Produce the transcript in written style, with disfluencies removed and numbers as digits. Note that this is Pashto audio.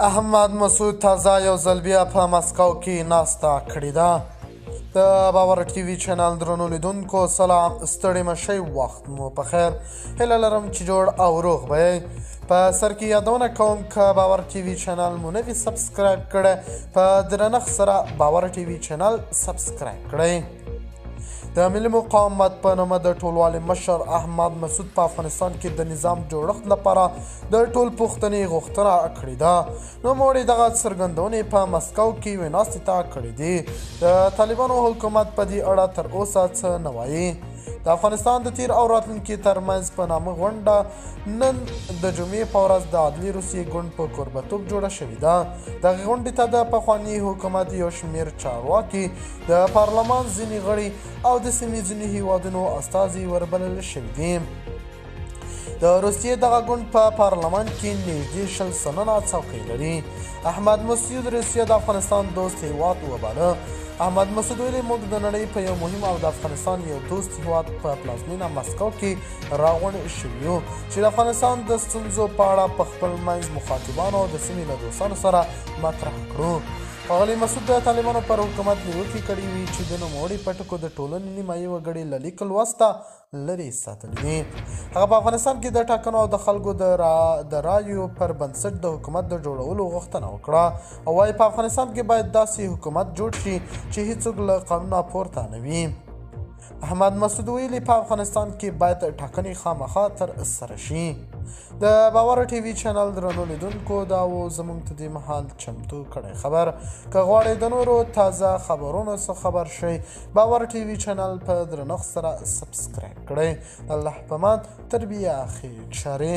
احمد مسعود تازه یو ځل بیا په مسکو کې ناسته کړې ده. د باور ټي وي چینل درنو لیدونکو سلام، ستړي مشئ، وخت مو په خیر. هیله لرم چې جوړ او روغ به یئ. په سر کې یادونه کوم که باور ټي وي چینل مو نه وي subscribe کړی، په درنښت سره باور ټي وي چینل subscribe کړئ. د ملي مقاومت په نامه د ټولوالي مشر احمد مسعود په افغانستان کې د نظام جوړښت لپاره د ټول پوښتنې غوښتنه کړې ده. نوموړي دغه څرګندونې په مسکو کې یوې ناستې ته کړې دي. د طالبانو حکومت په دې اړه تر اوسه څه نه وایي. د افغانستان د تیر او راتلونکي ترمنځ په نامه غونډه نن د جمعې په ورځ د عدلي روسیې ګوند په کوربتوب جوړه شوې ده. دغې غونډې ته د پخواني حکومت یو شمېر چارواکي، د پارلمان ځینې غړي او د سیمې ځینې هیوادونو استازي وربلل شوي دي. د روسیې دغه ګوند په پارلمان کې نږدې 20% څوکۍ لري. احمد مسعود روسیه د افغانستان دوست هیواد وباله. احمد مسعود ویلي، موږ د نړۍ په یو مهم او د افغانستان یو دوست هیواد په پلازمینه مسکو کې راغونډ شوي یو چې د افغانستان د ستونزو په اړه په خپل منځ مخاطبانو او د سیمې له دوستانو سره مطرح کړو. ښاغلي مسعود د طالبانو پر حکومت نیوکې کړې وي چې د نوموړي په ټکو د ټولنې نیمایي وګړي له لیک لوسته لرې ساتلي دي. هغه په افغانستان کې د ټاکنو او د خلکو د رایو پر بنسټ د حکومت د جوړولو غوښتنه وکړه او وایي په افغانستان کې باید داسې حکومت جوړ شي چې هیڅوک له قانونه پورته نه وي. احمد مسعود ویلي، په افغانستان کې باید ټاکنې خامخا تر سره شي. د باور ټي وي چینل درنو لیدونکو، دا و زموږ ته دې مهال چمتو کړی خبر. که غواړئ د نورو تازه خبرونو څخه خبر شئ، باور ټي وي چینل په درنښت سره subscribe کړئ. الله په مان، تر بیا خیر چارې.